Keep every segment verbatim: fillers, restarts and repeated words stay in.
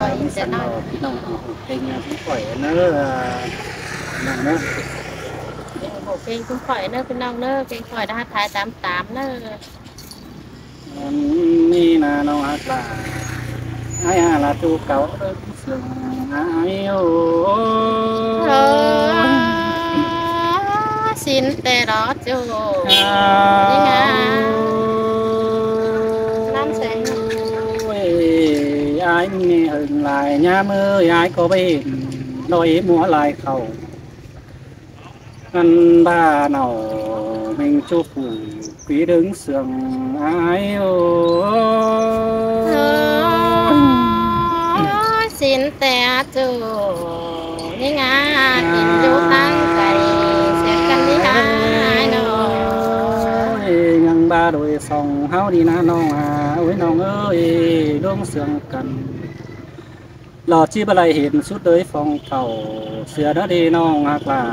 Săn ꞌnọ ꞌpi ꞌnọng ủng hộ kênh ꞌa ꞌpứng khỏi ꞌnớ, ꞌa ꞌpi ꞌnọng ꞌnớ. Ủng hộ kênh ꞌpứng khỏi ꞌnớ ꞌpi ꞌnọng ꞌnớ, kênh khỏi ꞌnhá thái tăm tăm ꞌnớ. Ăn ꞌnị ꞌna ꞌnọng ꞌhặc ꞌlạ, ai ꞌa ꞌlạ ꞌchu cáu ꞌlớng sương ai ꞌo. Ơ, sín ꞌtẹ lo ꞌchu. Au. ꞌNhắng ꞌnặn seng. Ôi, ai ꞌnị hơng lai ꞌnhám ơi, ai ꞌcọ báu hên ꞌlới ꞌmứa lai khảu. Ăn ꞌva ꞌnọ ꞌminh ꞌchu phủ ꞌpi ꞌlớng sương ai ꞌo. Ơ, sín ꞌtẹ ꞌchu. ꞌNhắng ꞌa kin dú ꞌtáng cai sia căn ꞌnị ꞌnớ ꞌnọng. Ôi, ꞌnhắng ꞌva đôi song ꞌháu đi ꞌna ꞌnọng ꞌa. Ôi ꞌnọng ơi, ꞌlớng sương căn lo ꞌchí báu đảy hên sút đới phong khảu sia ꞌnớ đi ꞌnọng ꞌhặc ꞌlạ.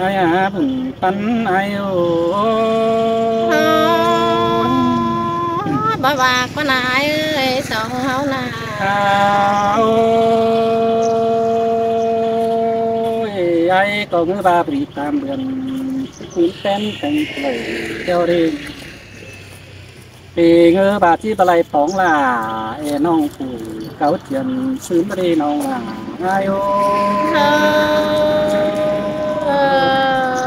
Ai ꞌa bun păn ai ꞌo. Ơ, báu ꞌva ꞌcọ ꞌna ai ơi, song ꞌháu ꞌna. Au. Ôi, ai ꞌcọ ꞌngớ ꞌva bri tam bươn cún tén teng lảy ꞌtẹo đi. Pê ꞌngớ ꞌva ꞌchí báu đảy póng ꞌlạ, ê ꞌnọng phủ cáu chiên sứn ꞌmá đi ꞌnọng ꞌlạ. Ai ꞌo.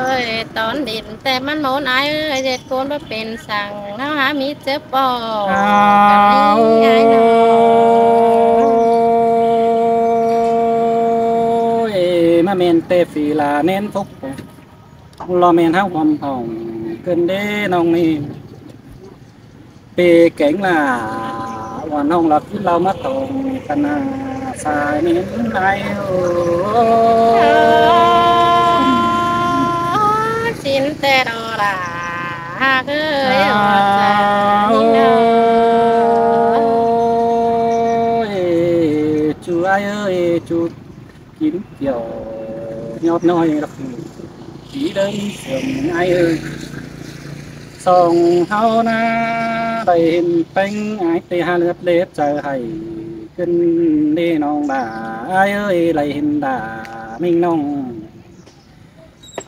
Ơi, tón đin ꞌtẹ ꞌmắn mốn ai ơi, ꞌdệt ꞌcốn báu pên săng, ꞌháu hák ꞌmí ꞌchớ ꞌpo. Au. Căn ꞌnị ai ꞌnọng. Ôi, ꞌmá ꞌmen ꞌtẹ phi la ꞌnén phốc lo ꞌmen ꞌháu hom hỏng ꞌcợn đé ꞌnọng ꞌnị. Pê kéng ꞌlạ, ꞌva ꞌnọng ꞌlạ ꞌcứn ꞌlau ꞌmá tông căn ꞌna sai ꞌmen ai ꞌo. Ơ, sín ꞌtẹ lo ꞌlạ, ꞌhặc ơi, ơ, ꞌchớ ꞌnị ꞌnớ. Ôi, ꞌchu ai ơi, ꞌchu kín kiẻo nhót ꞌnọi ꞌlặc ꞌpi ꞌlớng sương ai ơi. Song ꞌháu ꞌna đảy hên ꞌpéng ai ꞌtẹ ha ꞌlượt lết chaư hảy ꞌcợn đi ꞌnọng ꞌlạ. Ai ơi, đảy hên đả ꞌminh ꞌnọng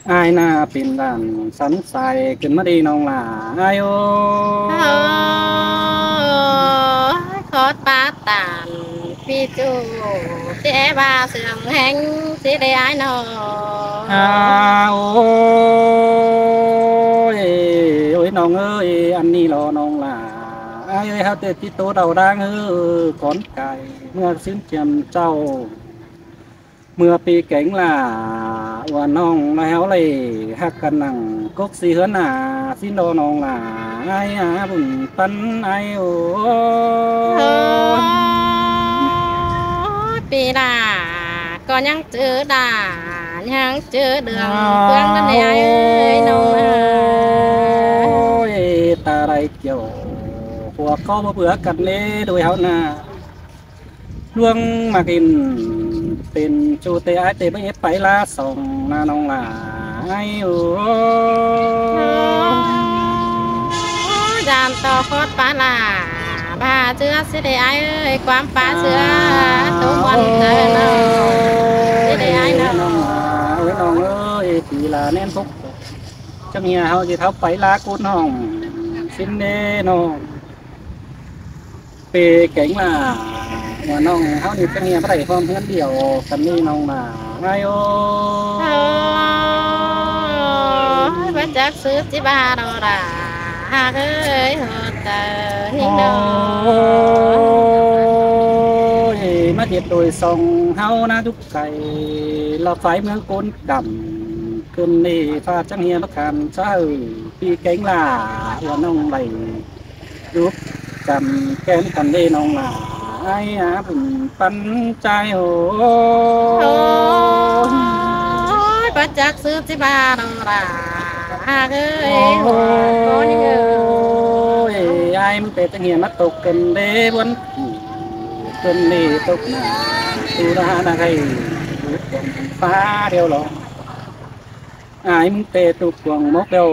ai ꞌna pên đản sắn sai ꞌcợn ꞌmá đi ꞌnọng ꞌlạ. Ai ꞌo. Ơ, khót pá tản ꞌpi ꞌchu, ꞌchí é ꞌva sương ꞌhéng ꞌchí đé ai ꞌnọng. Au. Ôi, ôi ꞌnọng ơi, ăn ꞌnị lo ꞌnọng ꞌlạ. Ai ơi, ꞌháu ꞌtẹ ꞌchí ꞌtố đau đang ꞌhứ cón cai ꞌmưa sín chiêm ꞌchạu. ꞌMưa ꞌpi kéng ꞌlạ, ꞌva ꞌnọng ꞌna ꞌháu đảy ꞌhặc căn nẳng cốc sí ꞌhướn ꞌna, sín lo ꞌnọng ꞌlạ. Ai ꞌa bun păn ai ꞌo. Ơ, ꞌpi ꞌlạ ꞌcọ ꞌnhắng ꞌchư đả, ꞌnhắng ꞌchư đường ꞌpướng ꞌnặn ꞌnị ai ơi ꞌnọng ꞌna. Ôi, ta đảy kiẻo khua ꞌcó báu bưa căn ꞌnị đôi ꞌháu ꞌna. ꞌLuống ꞌmặc ꞌnị pên ꞌchu ꞌtẹ ai ꞌtẹ báu ép pay ꞌlạ song ꞌna ꞌnọng ꞌlạ. Ai ꞌo. Dản ꞌto khót pá ꞌlạ, ꞌva ꞌchưa ꞌsứ đé ai ơi, ꞌquám pá ꞌchưa ꞌtố ꞌmuôn chaư ꞌnớ. ꞌSứ đé ai ꞌnớ. Ôi ꞌnọng ơi, ꞌpi ꞌlạ ꞌnén phốc chắng ꞌnhá ꞌháu ꞌchí tháo pay ꞌlạ ꞌcốn hỏng sín đé ꞌnọng. Pê kéng ꞌlạ, ꞌva ꞌnọng ꞌháu ꞌnị chắng ꞌnhá báu đảy hom ꞌhướn điêu căn ꞌnị ꞌnọng ꞌlạ. Ai ꞌo. Ơ, báu chắc ꞌsứ ꞌchí ꞌva lo ꞌlạ, ꞌhặc ơi, ꞌhụ ta ꞌnị ꞌnọng. Ôi, ꞌmá ꞌdệt đôi song ꞌháu ꞌna dúc cai, lo phái ꞌmướng ꞌcốn căm ꞌcợn ꞌnị, ꞌphạ chắng ꞌnhá báu khan chaư, ꞌpi kéng ꞌlạ, ꞌva ꞌnọng đảy dúc căm ꞌkén căn ꞌnị ꞌnọng ꞌlạ. Ai ꞌa bun păn chaư ꞌo. Ôi, báu chắc ꞌsứ ꞌchí ꞌva lo ꞌlạ, ꞌhặc ơi, ꞌhụ ꞌcốn ꞌnị ꞌnớ. Ôi, ai ꞌmắn ꞌtẹ chắng ꞌnhá ꞌmá tốc căn ꞌnị ꞌmuôn, căn ꞌnị tốc ꞌna, tu đa ꞌna khay, pá điêu lo. Ai ꞌmắn ꞌtẹ tốc cuông mốc điêu,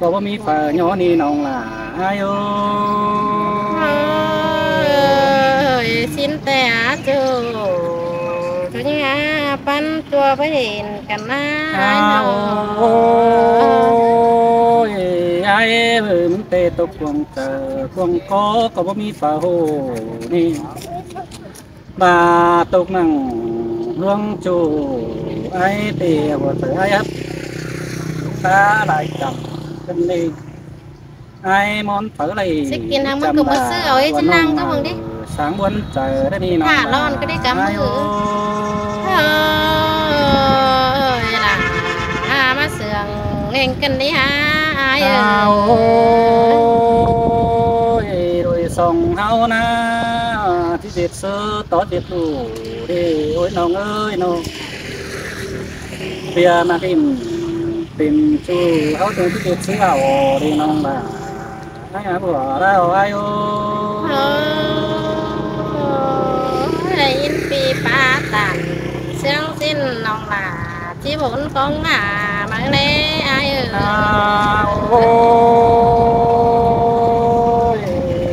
ꞌcọ báu ꞌmí phaư ꞌnhó ꞌnị ꞌnọng ꞌlạ. Ai ꞌo. ꞌSịn ꞌtẹ ꞌchu, ꞌchu ꞌnhá ꞌpắn ꞌchua báu hên căn ꞌnớ. Ôi, ải ới, ꞌmắn ꞌtẹ ꞌtộc cuông chaư cuông ꞌcọ ꞌcọ báu ꞌmí phaư ꞌhụ ꞌnị. ꞌVa ꞌtộc nẳng ꞌluống ꞌchu, ải ꞌtẹ ꞌhụ chaư ải hắp ta lai chăm căn ꞌnị. Ải ꞌmón phaư lai ꞌchí kin hăng ꞌmắn chăm ꞌcọ ꞌmá ꞌva ꞌsứ au ꞌchí ꞌnăng ꞌnọng ꞌcọ ꞌmướng đi. Sáng buôn chaư ꞌnị ꞌnọng. Thả lon ꞌcọ đi cắm ải ới. Ôi, ꞌlạ, ꞌmá sương ꞌneng căn ꞌnị hả, ải ới. Ôi, đuổi song ꞌháu ꞌnớ, ꞌchí ꞌdệt ꞌsớ tó ꞌdệt ꞌlụk đi, ôi ꞌnọng ới ꞌnọng. ꞌViạk ꞌmặc ꞌnị pên ꞌchu ꞌháu ꞌchí ꞌdệt ꞌsớ au đi ꞌnọng ꞌlạ. Ải ꞌhụ ꞌlạ ải ới. Ôi, đảy ꞌnhính ꞌpi pá tản ꞌsướng ꞌsịn ꞌnọng ꞌlạ, ꞌchí bôn cóng ꞌmá ꞌmướng ꞌnê ải ới. Ôi,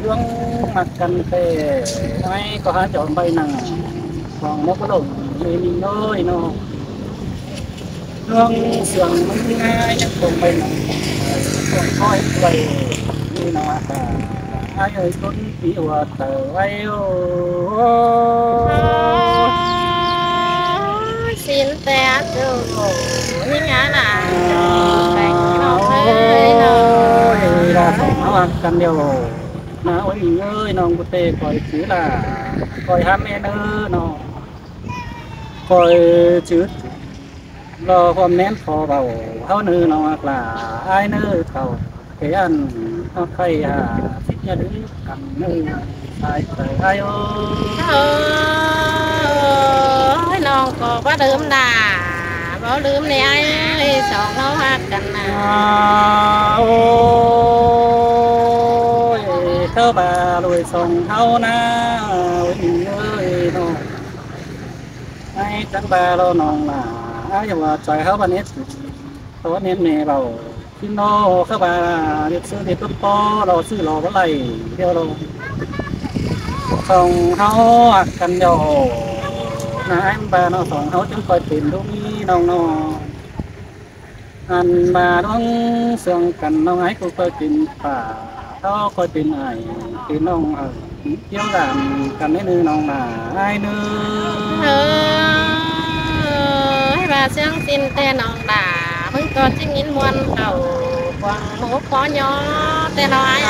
ꞌluống ꞌmặc căn ꞌtẹ, ải ꞌcọ hák chom ꞌvạy nẳng cuông ꞌmá báu lông ꞌnị ꞌnị ꞌnớ ꞌnọng. ꞌLuống sương ꞌmắn ꞌnhá ꞌnhắng cuông ꞌvạy nẳng cuông ꞌcọ ꞌvạy ꞌnị ꞌnọng ꞌlạ. Ải ới, ꞌcốn ꞌpi ꞌhụ chaư ải ới. Ôi, ꞌsịn ꞌtẹ ꞌchu, ꞌnhính hả ꞌnạ. Ôi, ꞌlạ song ꞌháu ꞌhặc căn điêu ꞌnớ ải ới ꞌnọng, ꞌcọ ꞌtẹ ꞌcoi chứ ꞌlạ, ꞌcoi hák ꞌmen ꞌnớ ꞌnọng. ꞌCoi chứ lo ꞌhuôm ꞌmen pho báu ꞌháu ꞌnớ ꞌnọng ꞌlạ, ải ꞌnớ cảu kẻ ăn ꞌhặc khay hả, ꞌchí ꞌnhá đứ căn ꞌnớ sai chaư ải ới. Ôi, ꞌnọng ꞌcọ báu đưm ꞌnạ, báu đưm ꞌnị ải ới, song ꞌháu ꞌhặc căn ꞌnạ. Ôi, ꞌcọ ꞌva đuổi song ꞌháu ꞌnớ, ôi ꞌnị ới ꞌnọng. Ải chắng ꞌva lo ꞌnọng ꞌlạ, ải ꞌva ꞌchoi ꞌháu báu ꞌnét tó ꞌnén ꞌme báu. ꞌChí ꞌnọ ꞌcọ ꞌva ꞌdệt ꞌsớ ꞌdệt tút ꞌpó lo ꞌsứ lo báu đảy điêu lo. Song ꞌháu ꞌhặc căn điêu ꞌnớ ải ꞌva ꞌnọ, song ꞌháu chắng ꞌcoi pên ꞌlụk ꞌnị ꞌnọng ꞌnọ. Ăn ꞌva ꞌluống sương căn ꞌnọng ải ꞌcọ ꞌcoi pên pha, ꞌcọ ꞌcoi pên ải, pên ꞌnọng hảư, ꞌtiếu dản căn ꞌnị ꞌnớ ꞌnọng ꞌlạ, ải ꞌnớ. Ơ, ꞌhứ ꞌva ꞌsướng ꞌsịn ꞌtẹ ꞌnọng ꞌlạ, ꞌmứng ꞌcọ ꞌchí ꞌnghín ꞌmuôn khảu cuông ꞌmú ꞌpó ꞌnhó ꞌtẹ ꞌnọng ải ới.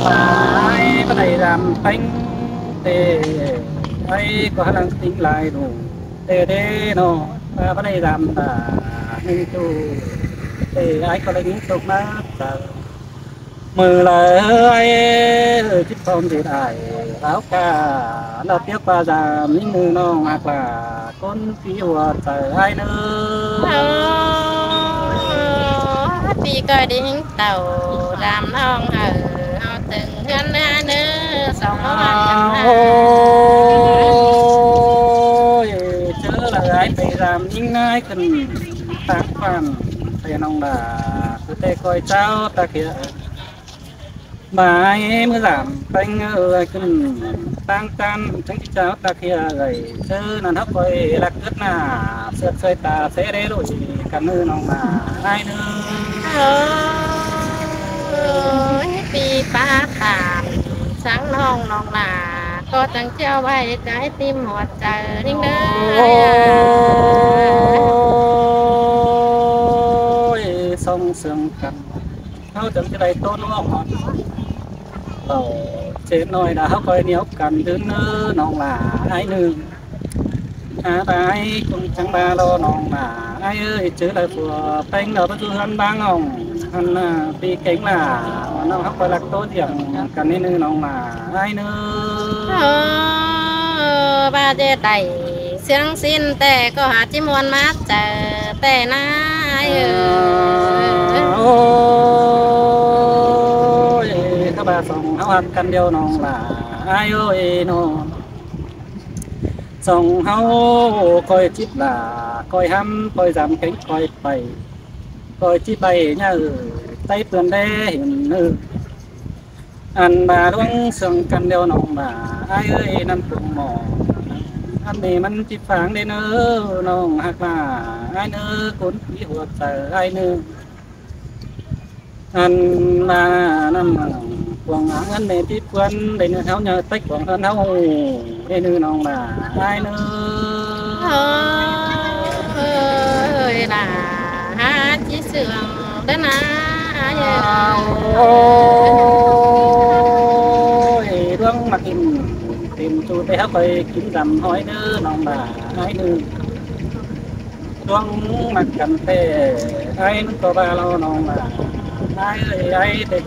Ải báu đảy dăm ꞌpéng ꞌtẹ, ải ꞌcọ hák lăng ꞌtếng lai ꞌlụk ꞌtẹ ꞌnớ ꞌnọng, ꞌva báu đảy dăm ꞌva ꞌnưng ꞌchu ꞌtẹ, ải ꞌcọ đảy ꞌnhính ꞌtộc ꞌmá chaư. ꞌMự lai ꞌhứ ải ꞌchí phom ꞌdệt ải, ꞌlẹo ꞌcọ ꞌlẹo ꞌtiếu ꞌva dăm ꞌnhính ꞌnớ ꞌnọng ꞌhặc ꞌlạ, ꞌcốn ꞌpi ꞌhụ chaư ải ꞌnớ. Ơ, ꞌpi ꞌcoi đi ꞌnhính tảu dăm ꞌnọng hảư, ꞌháu tưng ꞌhướn ꞌnớ ꞌnớ, song ꞌháu ꞌhặc căn ꞌnạ. Ôi, ꞌchớ lai ải pay dăm ꞌnhính ải khửn ꞌtáng ꞌphắn ꞌtẹ ꞌnọng ꞌlạ, ꞌcọ ꞌtẹ ꞌcoi chảu ꞌtặc hia. ꞌVa ải ꞌmứ dăm ꞌpéng ꞌnớ ải khửn ꞌtáng ꞌchăn chắng ꞌchí chảu ꞌtặc hia ꞌlới. ꞌChớ ꞌnặn ꞌháu ꞌcoi ꞌlặc ứt ꞌnạ, ꞌsượt ꞌsơi ta ꞌsớ đé ꞌlụi căn ꞌnớ ꞌnọng ꞌlạ, ải ꞌnớ. Ơ, ꞌpi pá tản sắng ꞌnọng ꞌnọng ꞌlạ, ꞌcọ chắng ꞌchưa ꞌvạy ꞌchái ꞌtim ꞌhua chaư ꞌnhính ꞌnớ. Ôi, song sương căn ꞌháu chắng ꞌchí đảy ꞌtố ꞌnọng ꞌhọt lảu. ꞌChe ꞌnọi đa ꞌháu ꞌcoi ꞌnéo căn ứn ꞌnớ ꞌnọng ꞌlạ, ải ꞌnớ. Hák ꞌva ải ꞌcọ chắng ꞌva lo ꞌnọng ꞌlạ, ải ới, ꞌchớ lai phua ꞌpéng lo báu ꞌchu ꞌhướn ꞌváng ꞌnọng, ăn ꞌpi kéng ꞌlạ, ꞌnọng ꞌháu ꞌcoi ꞌlặc ꞌtố ꞌdiệng căn ꞌnị ꞌnớ ꞌnọng ꞌlạ, ải ꞌnớ. Ơ, ꞌva ꞌdệt đảy ꞌsướng ꞌsịn ꞌtẹ ꞌcọ hák ꞌchí ꞌmuôn ꞌmá chaư ꞌtẹ ꞌnớ ải ới. Ôi, ꞌcọ ꞌva song ꞌháu ꞌhặc căn điêu ꞌnọng ꞌlạ, ải ới ꞌnớ. Song ꞌháu ꞌcoi chít ꞌlạ khỏi hăm, khỏi dăm kéng khỏi pay, khỏi ꞌchí pay ꞌnhá ꞌtáy ꞌpươn đé hên ꞌnớ. Ăn ꞌva ꞌluống sương căn điêu ꞌnọng ꞌva ải ơi, ꞌnặn cuông ꞌmo ăn ꞌme ꞌmắn ꞌchí phang đé ꞌnớ, ꞌnọng ꞌhặc ꞌva ải ꞌnớ, ꞌcốn pí hua chaư ải ꞌnớ. Ăn ꞌva ꞌnặn cuông ăn ꞌme ꞌchí ꞌpươn đé ꞌnớ, ꞌháu ꞌnhá ꞌtếc cuông ꞌhướn ꞌháu đé ꞌnớ, ꞌnọng ꞌva ải ꞌnớ. Ơi, ꞌnạ, hák ꞌchí sương đé ꞌnạ, ải ơi. Ôi, ꞌluống ꞌmặc ꞌhịn, tìm ꞌchu té ꞌháu pay kin dăm ꞌhọi ꞌnớ, ꞌnọng ꞌva ải ꞌnớ. ꞌLuống ꞌmặc căn ꞌtẹ, ải ꞌmắn ꞌcọ ꞌva ꞌlo, ꞌnọng ꞌva ải ơi, ải té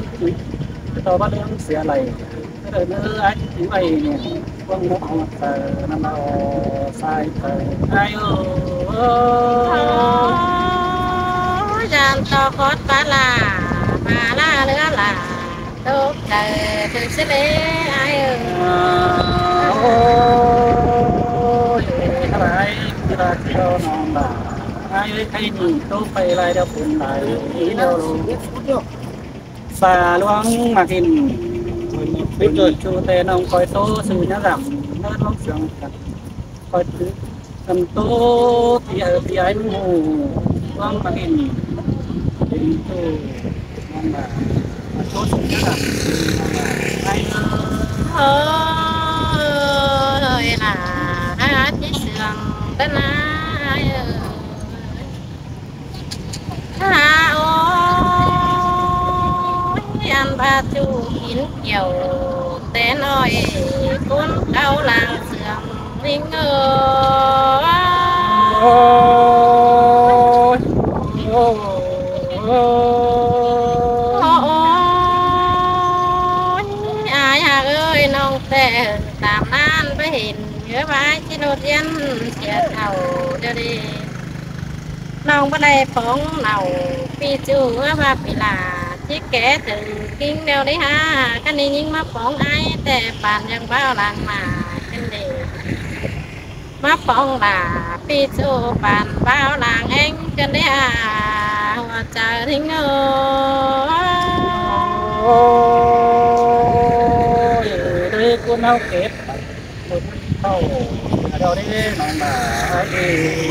ꞌcọ báu ꞌlứm sia lai. Té ꞌnớ ải ꞌchí ꞌvạy ꞌnị, ꞌluống ꞌmá hua chaư ꞌnặn ꞌlo, sai chaư ải ơi. Ôi, dản ꞌto khót pá ꞌla, pá ꞌla ꞌlứa ꞌla, tốc chaư ꞌpứng sia ꞌlế ải ơi. Ôi, ải ꞌchí ꞌva ꞌchí ꞌlo, ꞌnọng ꞌva ải ơi, khay ꞌnị tốc pay lai điêu, pun lai điêu. Sa ꞌluống ꞌmặc ꞌhịn, ꞌchu té ꞌnọng khỏi ꞌtố sư ꞌnhá dăm ꞌnớ, ꞌluống sương căn khỏi ꞌtứ, căn ꞌtố pí ꞌhứ pí ải ꞌmắn ꞌhụ, ꞌluống ꞌmặc ꞌhịn, ꞌchu ꞌnặn ꞌva ꞌtố sư ꞌnhá dăm, ꞌnặn ꞌva ải ơi. Ôi, ꞌnạ, hák ꞌchí sương đé ꞌnạ, ải ơi. Hák, ôi, ăn ꞌva ꞌchu kin kiẻo té ꞌnọi, ꞌcốn cáu lăng sương ꞌlính ơi. Ôi, ôi, ôi, ải ꞌhặc ơi, ꞌnọng té tam ꞌnặn báu hên, ꞌhứ ꞌva ꞌchí ꞌlột ꞌdiến sia thảu điêu đi. ꞌNọng báu đảy póng nảu ꞌpi ꞌchu, ꞌhứ ꞌva pí ꞌla ꞌchí kẻ tửng kin điêu đi hák. Căn ꞌnị ꞌnhính ꞌmá póng ải té păn dăng báu lăng ꞌmá căn đi. ꞌMá póng ꞌva ꞌpi ꞌchu păn báu lăng ꞌhéng căn đi hák, hua chaư ꞌlính ơi. Ôi, đé ꞌcốn ꞌháu kẻ pay, ꞌcốn ꞌháu điêu đé, ꞌnọng ꞌva ải ơi.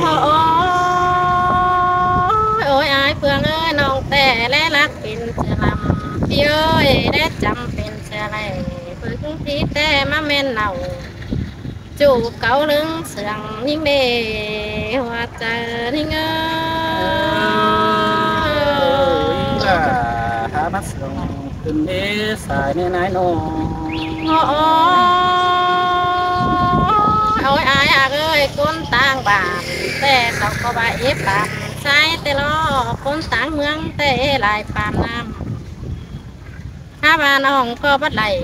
Ôi, ôi, ải Phương ơi, ꞌnọng té ꞌlé lắc pên sia ꞌlắm, ꞌpi ơi, ꞌlé chăm pên sia ꞌlé, ꞌpứng ꞌpi té ꞌmá ꞌmen nảu. ꞌChu cáu ꞌlớng sương ꞌnhính đé, hua chaư ꞌlính ơi. Ơ, ꞌnhính ꞌva hák ꞌmá sương ꞌcứn đé sai ꞌnê ải ꞌnọng. Ôi, ôi, ải ꞌhặc ơi, ꞌcốn ꞌtáng bản té ꞌcọ ꞌcọ ꞌva ế bản sai té ꞌlo, ꞌcốn ꞌtáng ꞌmướng té ế lai bản ꞌnặm. Hák ꞌva ꞌnọng ꞌcọ báu đảy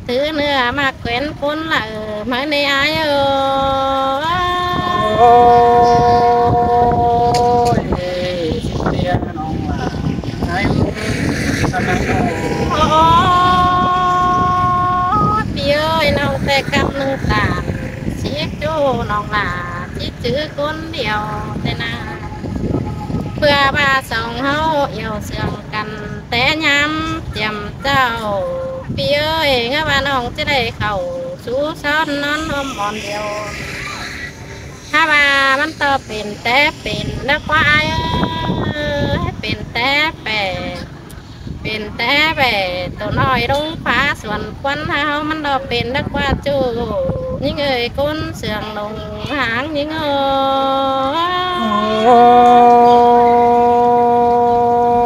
thứn ꞌnưa ꞌmá quén ꞌcốn ꞌlạ ꞌmá ꞌnê ải ơi. Ôi, ꞌpi ơi, ꞌnọng té cắp ꞌnưng tản, ꞌchí ꞌchu ꞌnọng ꞌva ꞌchí chứ ꞌcốn điêu té ꞌnạ. ꞌPưa ꞌva song ꞌháu yau sương căn té ꞌnhám chiêm chảu, ꞌpi ơi, ꞌhứ ꞌva ꞌnọng ꞌchí đảy khảu sú són ꞌnón ꞌhôm ꞌmón điêu. Hák ꞌva ꞌmắn ꞌto pên té pên đắc ꞌquá ải ơi, pên té pẻ, pên té pẻ, tô ꞌnọi ꞌlống phá suôn ꞌquán ꞌháu ꞌmắn ꞌto pên đắc ꞌquá ꞌchu ꞌnhính ơi, ꞌcốn sương ꞌlống háng ꞌnhính ơi.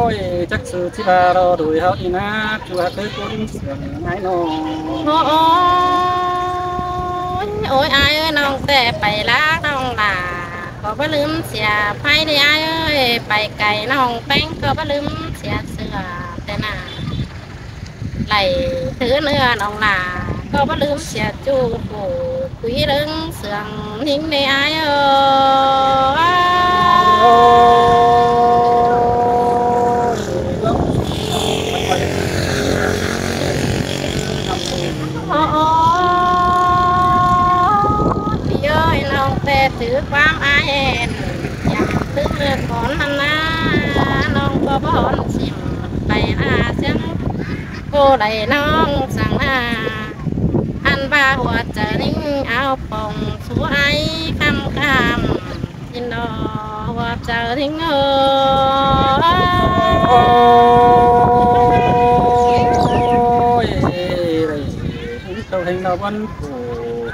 Ôi, chắc sư ꞌchí ꞌva ꞌlo đuổi ꞌháu đi ꞌnạ, ꞌchu hák ꞌcốn sương ải ꞌnọng. Ôi, ôi, ải ơi, ꞌnọng té pay lác ꞌnọng ꞌva ꞌcọ báu ꞌlứm sia ꞌpháy đi ải ơi, pay cay ꞌnọng ꞌpéng ꞌcọ báu ꞌlứm sia sưa té ꞌnạ. Đảy thứn ꞌnưa ꞌnọng ꞌva ꞌcọ báu ꞌlứm sia ꞌchu phủ quí ꞌlớng sương ꞌnhính đé ải ơi. Ôi, ôi, ꞌpi ơi, ꞌnọng té thứn ꞌquám ải ên, ya ꞌCọ đảy ꞌnọng săng ꞌna, ăn ꞌva ꞌhua chaư ꞌnhính au pông sú ai khăm khăm, ꞌchí ꞌnọ ꞌhua chaư ꞌnhính ơ. Ôi, ꞌcọ ꞌhêng ꞌnọ ꞌvắn phủ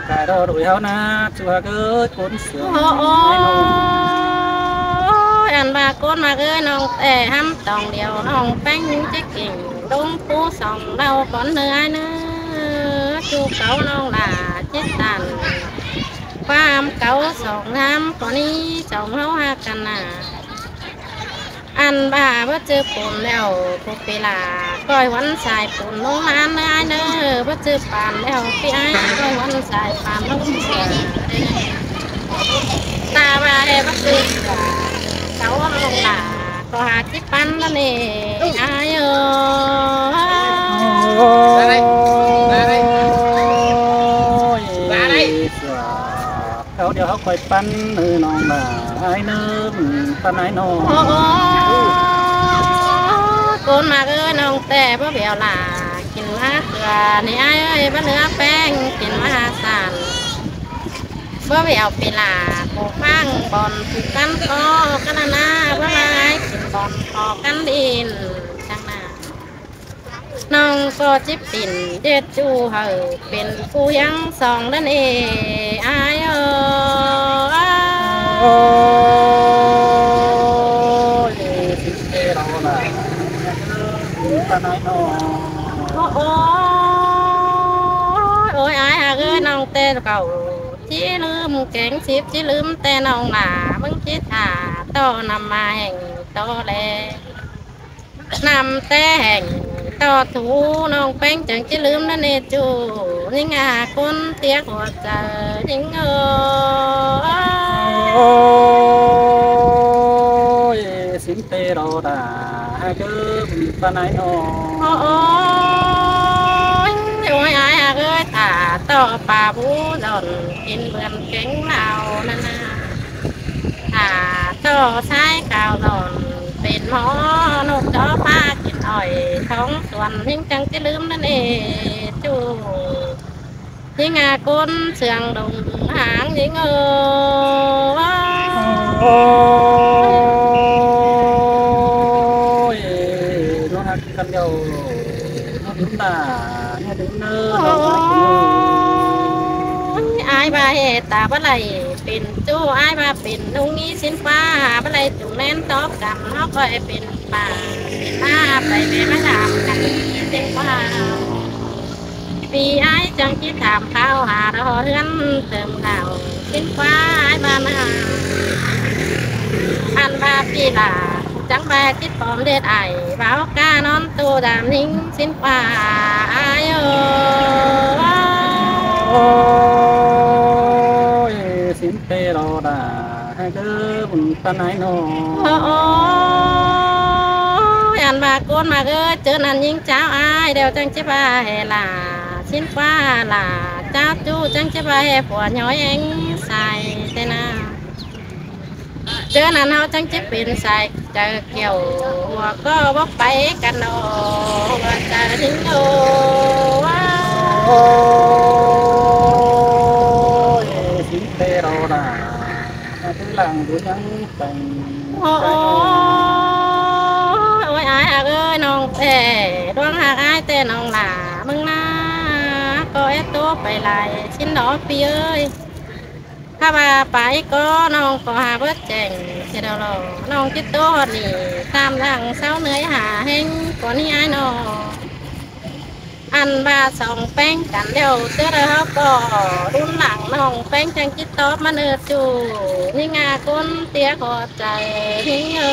cai ꞌló đuổi ꞌháu ꞌna, ꞌchu ꞌhặc ới, ꞌcốn sương. Ôi, ăn ꞌva ꞌcốn ꞌmặc ới, ꞌnọng ꞌtẹ ꞌhăm tỏng điêu ꞌnọng ꞌpéng ꞌchí ꞌkính ꞌlống pú sỏng đau cón ꞌnớ ai ꞌnớ. ꞌChu cáu ꞌnọng lả chết tản, ꞌquám cáu sỏng ꞌnhám ꞌcọ ꞌnị sỏng ꞌháu ꞌhặc căn ꞌna. Ăn ꞌva báu ꞌchư pun ꞌlẹo, ꞌcọ pi lả ꞌcoi huăn sai pun ꞌlống ꞌmán ꞌnớ ai ꞌnớ. Báu ꞌchư păn ꞌlẹo ꞌpi ai, ꞌcoi huăn sai păn ꞌlống. Ta ꞌva ꞌhế báu ꞌchư cáu ꞌnọng lả, ꞌcọ hả ꞌchí păn ꞌnớ ꞌnị ai ơ. Ôi, cáu điêu ꞌháu ꞌcoi păn ꞌnớ ꞌnọng lả, ai ꞌnớ, păn ai ꞌnọ. Ôi, ꞌcốn ꞌmặc ới, ꞌnọng ꞌtẹ báu bẻo lả, kin ꞌmá khưa ꞌnị ai ới, báu ꞌnứa ꞌpéng, kin ꞌmá hả sản. Báu bẻo pi lả, phủ ꞌphắng bón phủ căn ꞌcọ căn ꞌna ꞌna, báu lai kin bón ꞌcọ căn đin, chắng ꞌna. ꞌNọng ꞌcọ ꞌchí pên ꞌdệt ꞌchu hảư pên phủ hiêng sỏng ꞌnặn ê, ai ơ. Ôi, ôi, ôi, ai ꞌhặc ới, ꞌnọng ꞌtẹ cáu ꞌchí ꞌlứm kéng síp, ꞌchí ꞌlứm ꞌtẹ ꞌnọng lả, ꞌmứng ꞌchí thả ꞌto ꞌnặm ꞌmá ꞌhéng ꞌto ꞌlẹ. ꞌNặm ꞌtẹ ꞌhéng ꞌto thu, ꞌnọng ꞌpéng chắng ꞌchí ꞌlứm ꞌnặn ê ꞌchu, ꞌnhính a ꞌcốn ꞌtiếc ꞌhua chaư ꞌnhính ơ. Ôi, sính ꞌtẹ ꞌló đa, ꞌhặc ới, păn ai ꞌnọ. Ôi, ôi, ai ꞌhặc ới, thả ꞌto pả bú dọn, kin bươn kéng ꞌlẹo ꞌnặn ꞌna. Thả ꞌto sai khảu dọn, pên ꞌmo ꞌnộc chó ꞌpá kin ỏi, thóng suôn ꞌnhính chắng ꞌchí ꞌlứm ꞌnặn ê ꞌchu. ꞌNhính a ꞌcốn sương đông háng ꞌnhính ơ. Ôi, ꞌnọ ꞌhặc căn ꞌlẹo, ꞌnọ đin ta, ꞌnọ đin ꞌnớ. Ôi, ai ꞌva ꞌhế ta báu đảy pên ꞌchu, ai ꞌva pên ꞌnung ꞌnị sính ꞌquá, báu đảy ꞌchu ꞌmen tóp căn, ꞌháu ꞌcoi pên pả, pên ꞌmá pay ꞌmen ꞌmá tham căn sính ꞌquá. ꞌPi ai chắng ꞌchí tham khảu hả ꞌló ꞌhướn tơm khảu sính ꞌquá ai ꞌva ꞌna. Ăn ꞌva ꞌpi lả chắng ꞌva ꞌchí pom ꞌdệt ai, báu cá ꞌnón ꞌtu đam ꞌnhính sính ꞌquá ai ơ. Ôi, sính ꞌtẹ ꞌló đa, ꞌhặc ới, păn ai ꞌnọ. Ôi, ăn ꞌva ꞌcốn ꞌmặc ới, ꞌchớ ꞌnặn ꞌnhính cháo ai, ꞌlẹo chắng ꞌchí ꞌva ꞌhế lả sính ꞌquá lả, cháo ꞌchu chắng ꞌchí ꞌva ꞌhế phua ꞌnhói ꞌhéng sai ꞌtẹ ꞌna. ꞌChớ ꞌnặn ꞌháu chắng ꞌchí pên sai chaư kiẻo, ꞌhua ꞌcọ báu pay căn ꞌnọ, ꞌhua chaư ꞌnhính ơ. Ôi, sính ꞌtẹ ꞌló đa, ꞌnhính lăng đu ꞌnhắng tẳng. Ôi, ôi, ôi, ai ꞌhặc ới, ꞌnọng ꞌtẹ, ꞌluống ꞌhặc ai ꞌtẹ ꞌnọng lả ꞌmứng ꞌna, ꞌcọ é ꞌtố pay lai sính đó ꞌpi ới. ꞌKhạ ꞌva pay ꞌcọ ꞌnọng ꞌcọ hả báu chẻng, sia đaư lo, ꞌnọng ꞌchí ꞌtố ꞌhọt ꞌnị, tam dăng sáu ꞌnưới hả ꞌhéng ꞌcọ ꞌnị ai ꞌnọ. Ăn ꞌva song ꞌpéng căn ꞌlẹo, ꞌchớ đaư ꞌháu ꞌcọ đun lăng ꞌnọng ꞌpéng chắng ꞌchí tóp ꞌmá ꞌnớ ꞌchu, ꞌnhính a ꞌcốn ꞌtiếc ꞌhua chaư ꞌnhính ơ.